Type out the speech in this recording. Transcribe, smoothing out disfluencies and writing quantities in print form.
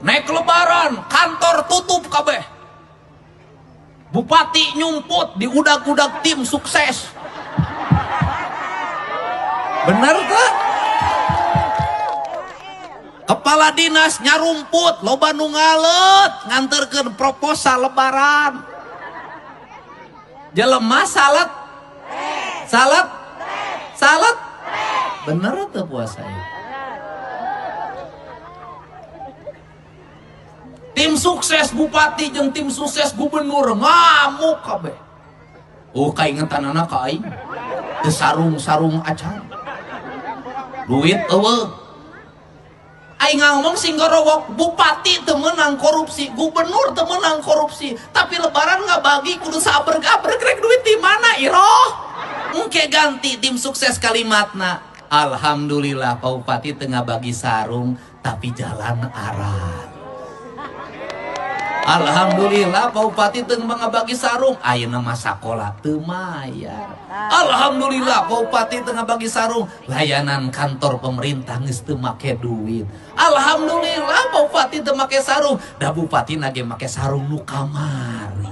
Naik lebaran, kantor tutup kabeh. Bupati nyumput di udag-udag tim sukses. Bener tak? Kepala dinas nyarumput, loba nu ngalet nganterkeun proposal lebaran. Jelema salat, salat, salat. Bener tuh puasa ya? Tim sukses bupati jeung tim sukses gubernur ngamuk kabeh. Oh kaingetan anak ka aing. Teu sarung-sarung acan. Duit eueuh. Aing ngomong sing gorowok, bupati teu meunang korupsi, gubernur teu meunang korupsi, tapi lebaran ngabagi kudu sabreg-abreg rek duit di mana iroh? Engke ganti tim sukses kalimatna. Alhamdulillah Pak Bupati teu ngabagi sarung tapi jalan arah. Alhamdulillah Pak Bupati teu ngabagi sarung, ayeuna mah sakola teu mayar. Alhamdulillah Pak Bupati teu ngabagi sarung, layanan kantor pemerintah geus teu make duit. Alhamdulillah Pak Bupati teu make sarung, da bupati nage make sarung nu kamari.